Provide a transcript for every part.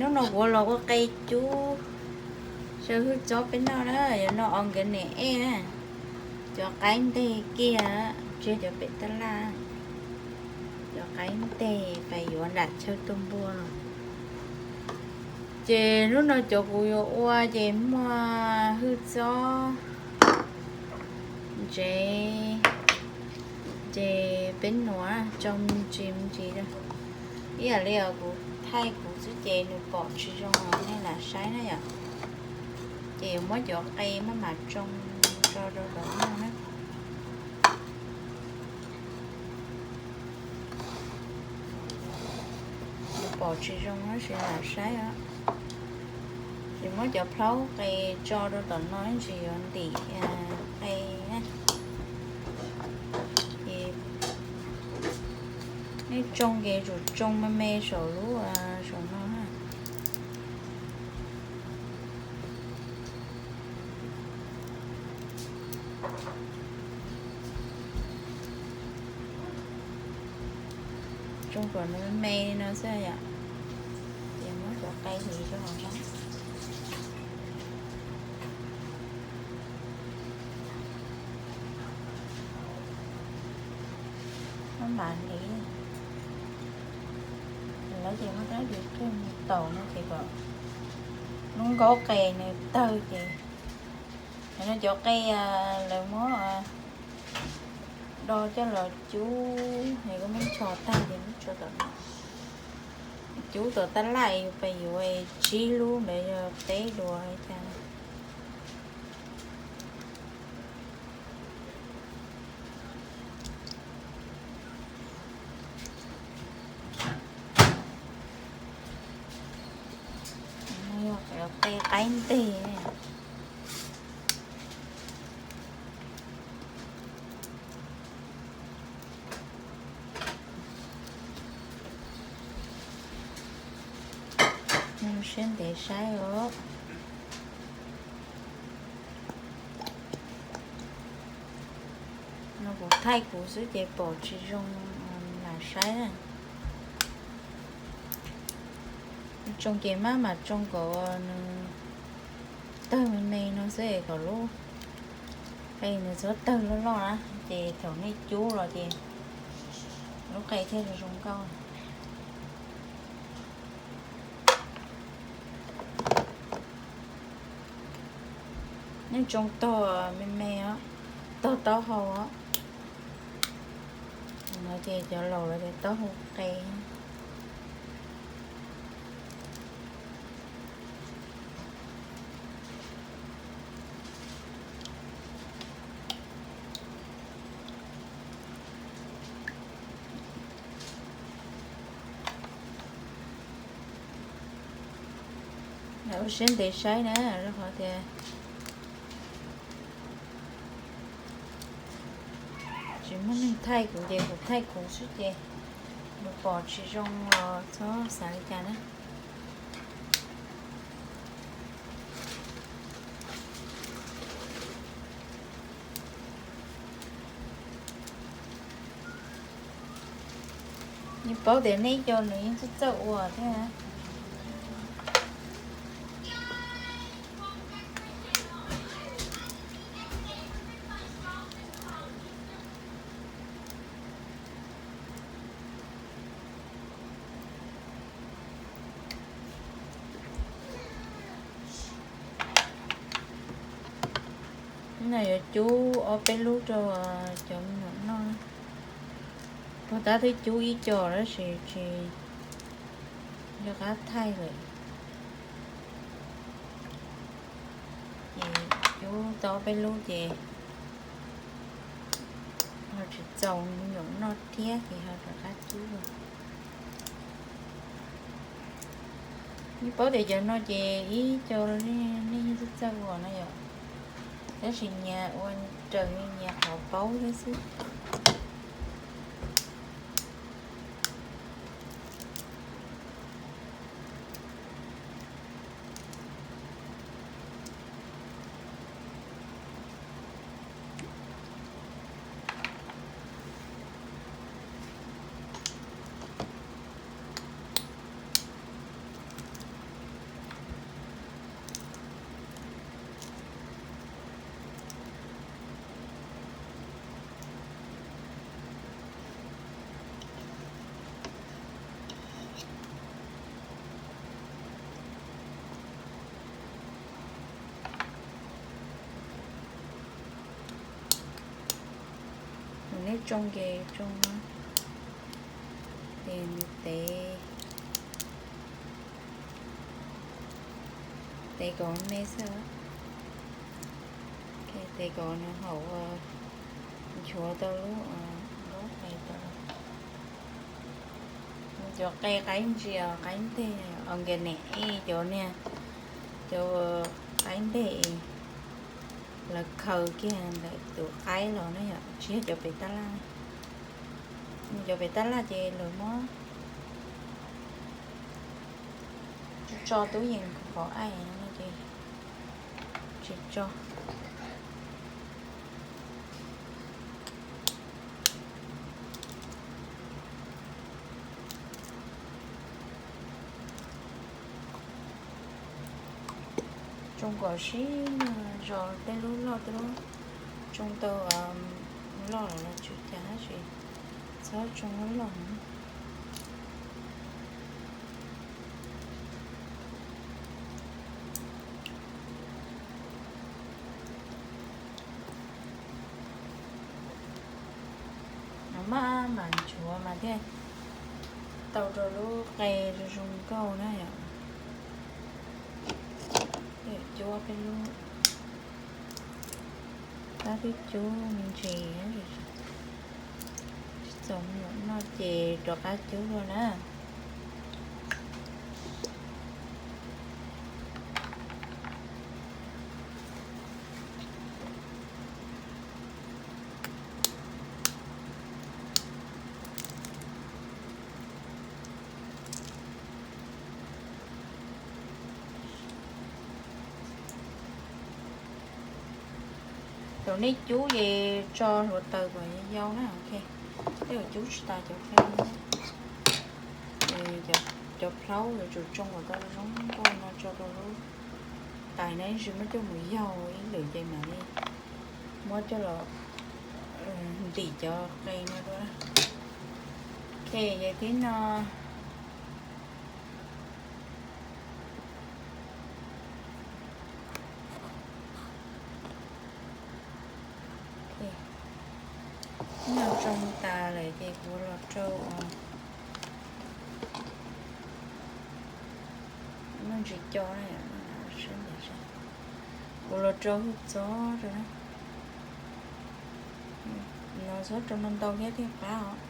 Hnub no kuv los ua qe cub saw hwj txob peb noj na, yuav noj organic na, cov qaib nteg kiag, tsis yog cov pem tab laj, cov qaib nteg pais yuav nram chaw tua npua no. Ces hnub no cov kuv yuav ua ces muaj hwj txob, ntsev, ces peb nuav tsau me ntsis me ntsis. Ib yam li kuv thaij kuv xwb ces nws pom tsis zoo los nej lam saib na yom. Ces yuav muab cov qe maj mam tsoo tso rau tom no na. Nws pom tsis zoo tab sis lam saib os. Ces muab cov plhaub qe tso rau tom no ib ntsis yuav ntim qe na. Ces nej tsoo ces tsum tsoo me me saum lub, saum no na. Tsoo kom nws me me no xwb yom. Ces muab cov qe hliv rau hauv no. Maj mam hliv. Lawv ces muab rab riam qhwj mus taus no ces kom lub nkaub qe nws tawg ces, no cov qe lawv muab do coj los cub es koj muab tso tag ces muab tso tom no. Cub tom tab laj yus pais yuav tsib lub ntawd yog peb duas li cas. Qe qaib nteg. Siab ntev saib os. No kuv thaij kuv xwb ces pom tsis zoo, lam saib. Tsoo ces maj mam tsoo kom nws tawg me me no xwb kom lub qe nws txhob tawg loj loj na, ces thaum nej cub los ces lub qe thiaj li zoo nkauj. Nej tsoo tog me me os, tog taub hau os. No ces cov laus lawv tias taub hau qe. Lam ua siab ntev saib na, rau qhov tias tsis muaj neeg thaij kuv ces kuv thaij kuv xwb ces nws pom tsis zoo los txhob xav li cas na. Yeej paub tias nej cov nws yeej txawj txawj ua thiab. No yuav cub ob peb lub rau cov me nyuam noj. Puag ta twb cub ib co tab sis tsis nco qab thaij lawm. Ces cub tau ob peb lub ces ho tsis txaus me nyuam noj thiab ces ho rov qab cub. Nej paub tias cov no ces ib co nej yeej txawj txawj ua no yom, tab sis nyias ua raws li nyias qhov paub thiab xwb. Tsoo ces tsoo, ces tev, tev kom me xwb. Tev kom nws haum, nchuav tau lub, lub qe tau. Cov qe qaib ntsia qaib nteg, aunque nim cov niag, cov qaib nteg lawv khaws kiag ntawm tus qaib los na yom, tsis yog cov pem tab laj. Cov pem tab laj ces lawv muab tso tub yees qhov aim no ces tsis tso. Tsoo kom sib zos, tej lub loj tej lub, tsoo tau loj lawm los tsis cas tab sis txhob tsoo loj loj. Maj mam nchuav mas thiaj tau rau lub qe zoo zoo nkauj na yom. Cuab peb lub, tab twb cub me ntsis, tsis txaus me nyuam noj ces rov qab cub dua na. Thaum nej cub ces tso hluav taws kom yau na. Tej zaum cub tsis tas cov qe, cov plaub yuav tsum tsoo kom tau zoo nkauj no tso rau lub tais na, tsis muab coj mus yaug ib lwm ces mam li muab coj los ntim cov qe no dua. Ok, ces thib no no tsoo tas lawm ces kuv los rau, muaj ntsis co, kuv los rau hwj txob rau na. No txhob rau ntau ntau thiab thiaj qab os.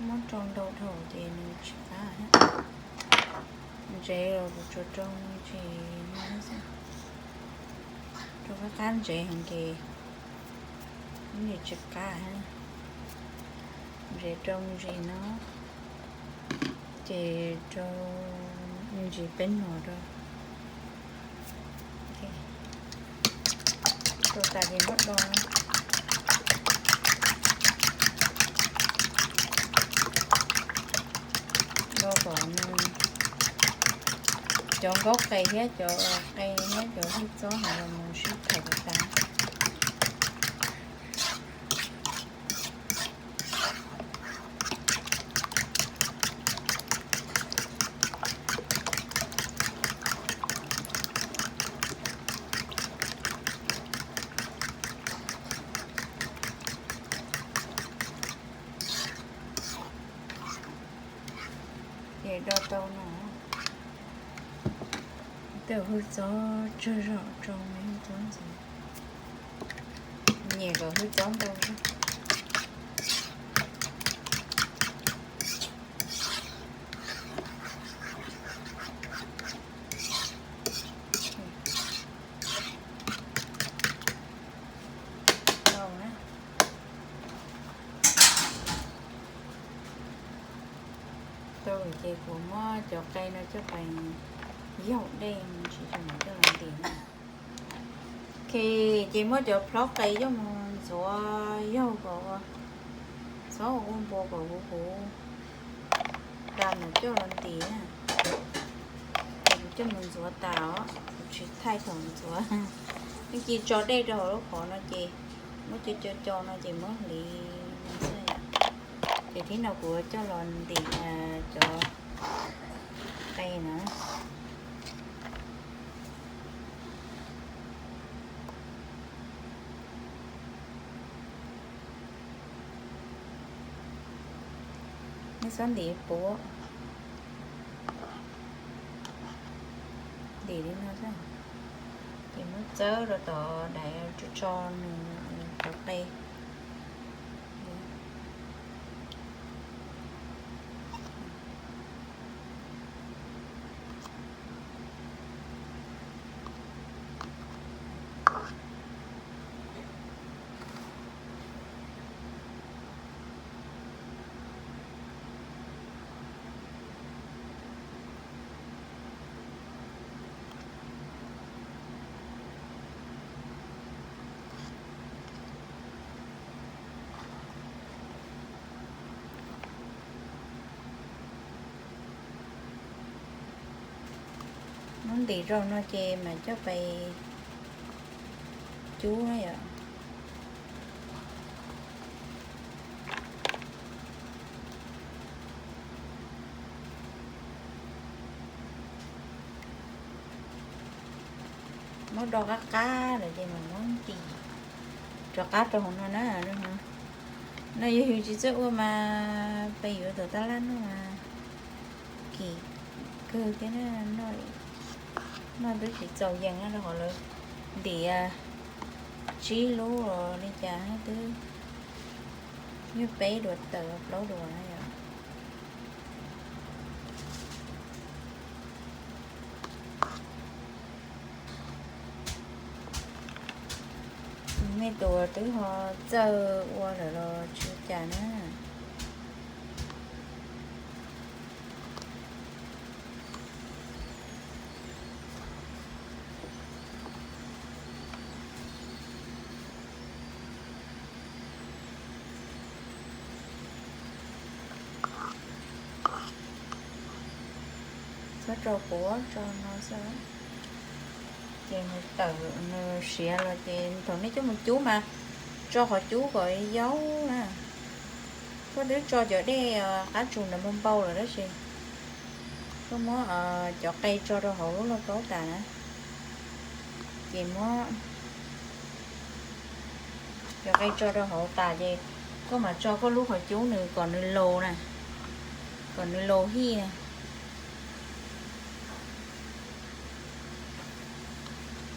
Muab rau ntau dhau ces nws tsis qab. Ntsev los kuv tsuas rau me ntsis no xwb, rau qab qab ntsev heev ces nws tsis qab. Ntsev rau me ntsis no, ces rau me ntsis peb no rau. Rau tas ces muab do, do kom nws, cov nkaub qe thiab cov qe thiab cov hwj txob no los mus sib thawm tas. Ces do tau no, tej hwj txob tsawg zog rau me hwj txob ntxiv, nyiam kom hwj txob ntau zog. Tau na. Tau ces kuv muab cov qe no coj pais yaug dej me ntsis tso mam coj los ntim na. Ok, ces muab cov plaub qe coj mus ntxuav yaug kom ua, txhob ua npua kom huv huv, tas mam coj los ntim na. Ces kuv coj mus ntxuav tas os, kuv tsis thaij thaum ntxuav. Yeej cia tso dej rau hauv lub qhov no ces muab co co co no ces muab hliv xwb. Ces thib no kuv coj los ntim cov qe na. Xob ntim puav, ntim li no xwb, ces muab txawb rau tom daim tso tso nws cov qe. Muab ntim rau no ces mam coj pais cub na yom. Muab do qab qab lawm ces mam muab ntim rov qab rau hauv no na. No yog yus tsis txawj ua mas peb yuav tus tab laj noj mas kim kawg thiab na. Noj twb tsis txaus yees rau qhov lawv ntim tsib lub li cas twb nyuag peb duas tawm plaub duas na yom. Nej tus twb ho txawj ua lawm los tsis ua cas na. Txhob tso puav, tso no xwb. Ces nws tawm nws siav los ces thaum nej coj mus cub mas tso qhov cub kom yau na. Koj twb tso cov dej qab tsuas ntawd npau npau lawm tab sis koj muab cov qe tso rau hauv lub lauj kaub tas na, ces muab cov qe tso rau hauv tas ces koj mam tso koj lub qhov cub nws kom nws laus na, kom nws laus hij na.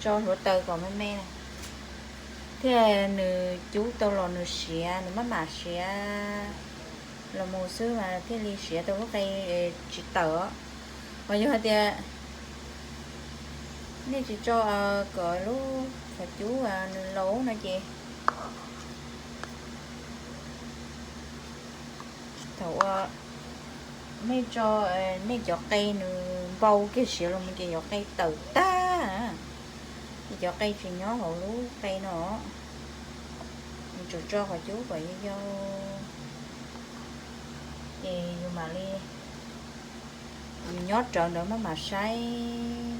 Tso hluav taws kom me me na, thiaj nws cub tau los nws siav, nws maj mam siav los mus xwb mas thiaj li siav tau lub qe tsis tawm. Mas yog hais tias nej tsis tso kom lub qhov cub nws laus no ces thaum uas nej tso, nej cov qe nws npau kiag siav los mus ces cov qe tawm tag, ces cov qe tsis nyob hauv lub qe no. Yus tsum tso qhov cub kom yau yau, ces yus mam li, yus nyob rawv ntawd maj mam saib.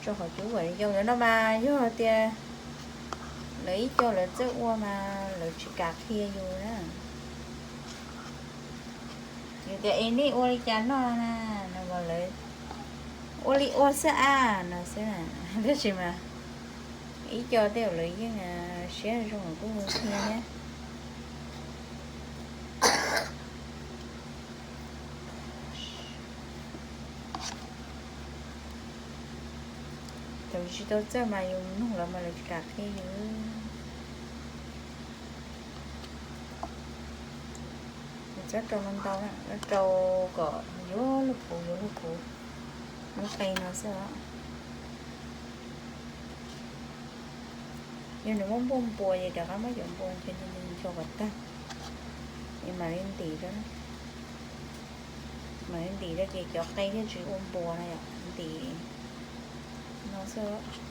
Tso qhov cub kom yau yau ntawd no mas yog tias lawv ib co lawv txawj ua mas lawv tsis kam qhia yus na. Yus tias es nej ua li cas noj na, no mas lawv ua li ua xwb a, no xwb na. Tab sis mas ib co tej zaum lawv yeej siab zoo kuj qhia thiab. Thaum tsis tau txawj mas yus nug lawv mas lawv tsis kam qhia yus. Yus txhob rau ntau ntau na, rau kom yuav luag puv yuav luag puv lub qe no xwb os. Yog nws muaj npuas npua ces rov qab muab cov npua ncho ncho kom tag, es mam li ntim rau, mam li ntim rau ces cov qe thiaj tsis ua npua no yom, ntim no xwb.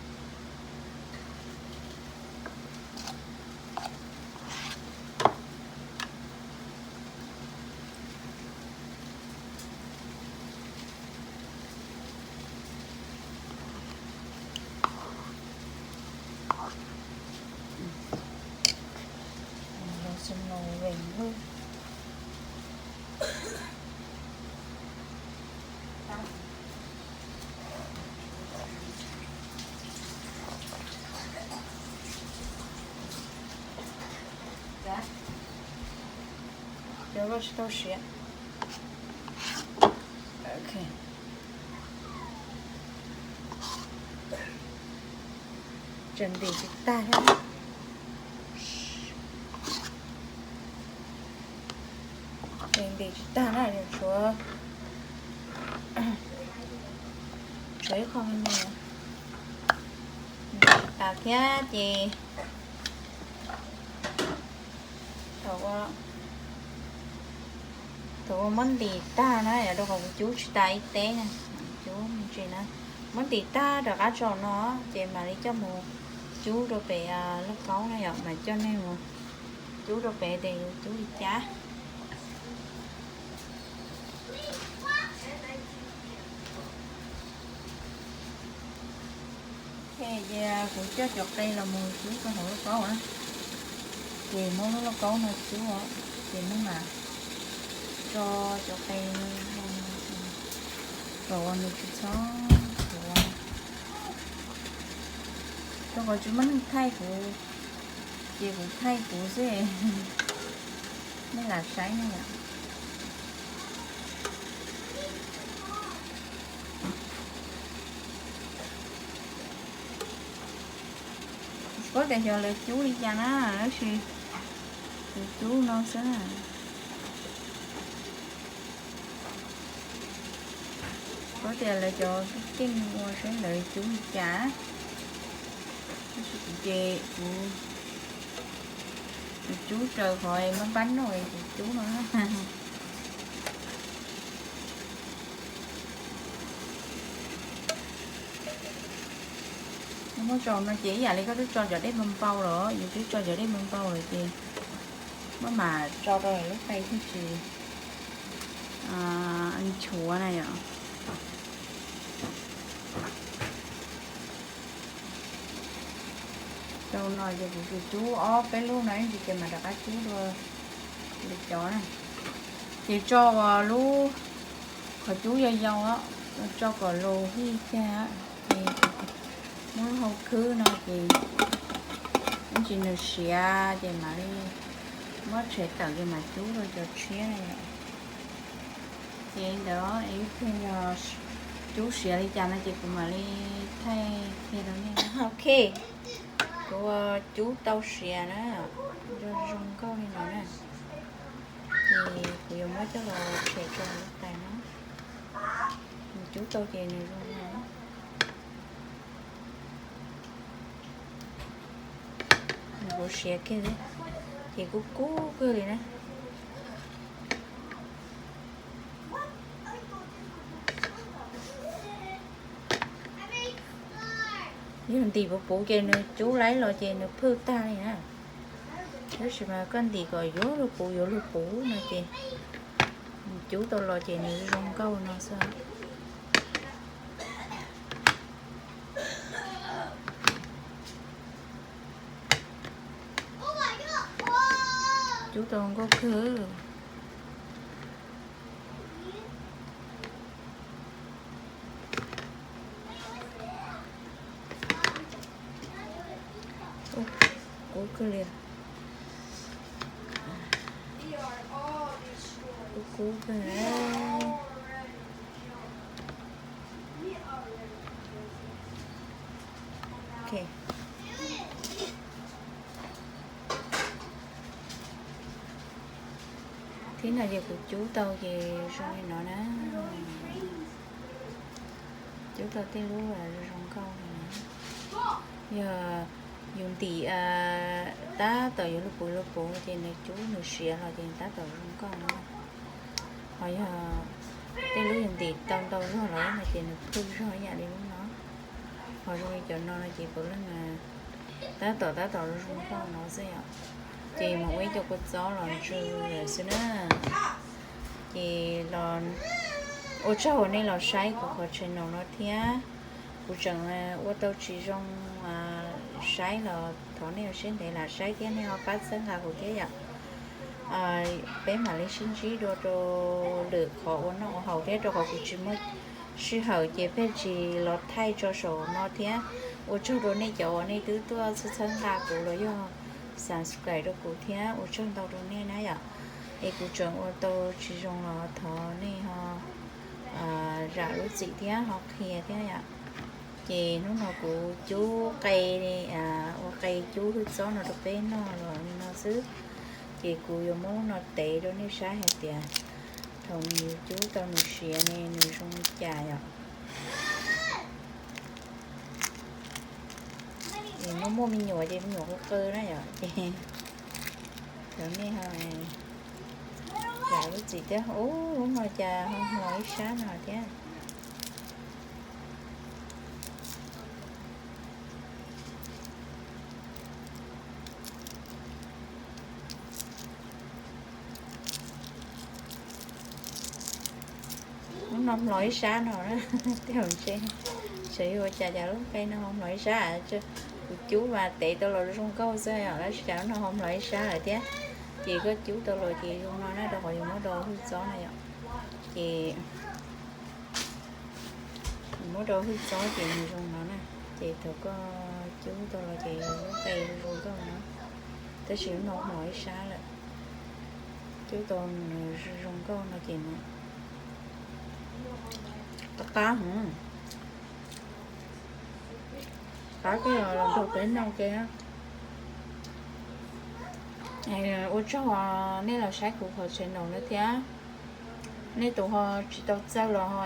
Tsis tau siav. Tseem ntim tsis tag thiab. Tseem ntim tsis tag na, tshuav, tshuav ib qho me me. Ntim tsis tas thiab ces thaum, thaum uas muab ntim tag na, yog rau qhov kuv cub tsis tas ib teb na, cub me ntsis na, muab ntim tag rov qab tso no ces mam li coj mus cub rau pem lauj kaub na yom, mam coj nej mus cub rau pem tias yuav cub li cas. Ces kuv coj cov qe los mus cub rau hauv lauj kaub na, ces muab lub lauj kaub no cub, ces muab mam tso cov qe kom nws tsis txhob huv, rau qhov tsis muaj neeg thaij kuv, ces kuv thaij kuv xwb, nej lam saib na yom. Tsis paub tias xyov lawv cub li cas na, tab sis kuv cub no xwb na. Paub tias lawv cov keej ua saib lawv cub li cas, tab sis kuv ces kuv, kuv cub raws qhov npab npab noj kuv cub no. Muab tso no ces ib yam li koj twb tso cov dej npau npau lawm, yus twb tso cov dej npau npau lawm ces muab mam tso rau lub qe thiaj tsis nchuav na yom. Rau no ces kuv cub ob peb lub no ib ntsis ces mam rov qab cub dua li cov na. Ces tso uas lub qhov cub yau yau, tso kom lus hij kiag, ces muab lub hau khwb no ces ib ntsis nws siav ces mam li muab tshem tawm ces mam cub rau cov tshiab na yom. Ces ntawd ib pliag yog cub siav li cas no ces kuv mam li thaij kiag rau nej. Ok, kuv cub tau siav na, zoo zoo nkauj li no na. Ces kuv yuav muab coj los tshem rau lub tais no. Nws cub tau ces nws zoo no. Nws kuv siav kiag, ces kub kub kawg li na. Yog ntim puv puv ces nws cub laib los ces nws phwj tag li na. Tab sis mas koj ntim kom yuav luag puv yuav luag puv no ces nws cub tau los ces nws zoo nkauj no xwb. Cub tau nkauj kawg. Kub kawg li. Kub kub kawg. Ok. Thib no ces kuv cub tau ces zoo li no na. Cub tau tej lub zoo nkauj li no. Yog yus ntim tab tom yuav luag puv luag puv ces nws cub nws siav los ces tab tom zoo nkauj no. Ho yog tej lub yus ntim tau ntau zog lawm no ces nws phwj zog ib yam li lub no. Ho zoo li cov no no ces puav leej tab tom tab tom zoo nkauj no xwb yom. Ces mus ua ib co kua txob los ntsw lawm xwb na. Ces los ua tsaug uas nej los saib kuv qhov channel no thiab. Kuv tseem ua tau tsis zoo saib los thov nej ua siab ntev lam saib thiab nej ho pab txhawb nqa kuv thiab yom. Peb mam li sib ntsib dua rau lwm qhov ua noj ua haus thiab, rau qhov kuv tsis muaj sij hawm ces pheej tsis los thaij tso saum no thiab. Ua tsaug rau nej cov uas nej twb tuaj txhawb nqa kuv los yog subscribe rau kuv thiab, ua tsaug ntau rau nej na yom. Es kuv tseem ua tau tsis zoo los thov nej ho zam lub txim thiab ho qhia thiab yom. Ces hnub no kuv cub qe, ua qe cub hwj txob no rau peb noj los li no xwb. Ces kuv yuav muab lub no tev rau nej saib hais tias thaum nws cub tau nws siav ne nws zoo li cas yom. Es muaj muaj me nyuam ces me nyuam qw qw na yom, ces cov nej ho zam lub txim thiab. Ub, lub no cas ho hmlo ib sab no thiab. Lub no hmlo ib sab no na, tej zaum ntshe xyov yog ua cas cas lub qe no ho hmlo ib sab. Kuv cub mas tev tau los zoo nkauj xwb os, tab sis cas lub no ho hmlo ib sab lawm thiab. Ces koj cub tau los ces zoo no na, rau qhov yus muab do hwj txob na yom. Ces muab rau hwj txob ces nws zoo no na. Ces thaum koj cub tau los ces lub qe zoo nkauj no, tab sis lub no hmlo ib sab lawm. Cub tau nws zoo nkauj no ces nws qab qab heev. Qab koj los nrog peb noj ke. Ua tsaug nej los saib kuv qhov channel no thiab. Nej tus ho tsis tau txawj los ho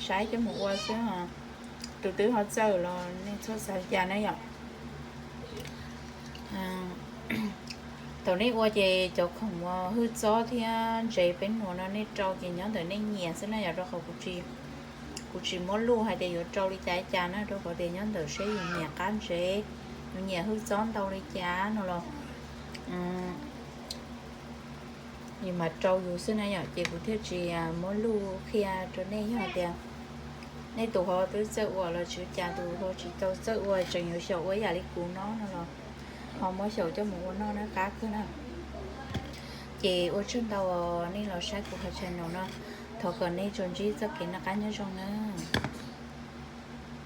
saib coj mus ua xwb, tus twb ho txawj los nej txhob xav li cas na yom. Thaum nej ua ces cov khoom hwj txob thiab ntsev peb nuav no nej rau ces nyob ntawm nej nyiam xwb na yom, rau qhov kuv tsis muab luj hais tias yuav rau li cas li cas na, rau qhov tias nyob ntawm seb yus nyiam qab ntsev, yus nyiam hwj txob ntau li cas no los yus mam rau yus xwb na yom. Ces kuv thiaj tsis muab luj qhia rau nej, yog tias nej tus ho twb txawj ua los tsis ua cas, tus ho tsis tau txawj ua tseem yuav xyaum ua yam li kuv no no los ho muab xyaum coj mus ua noj na, qab kawg na. Ces ua tsaug ntau nej los saib kuv qhov channel no, thov kom nej tsuas ntsib txoj kev noj qab nyob zoo na.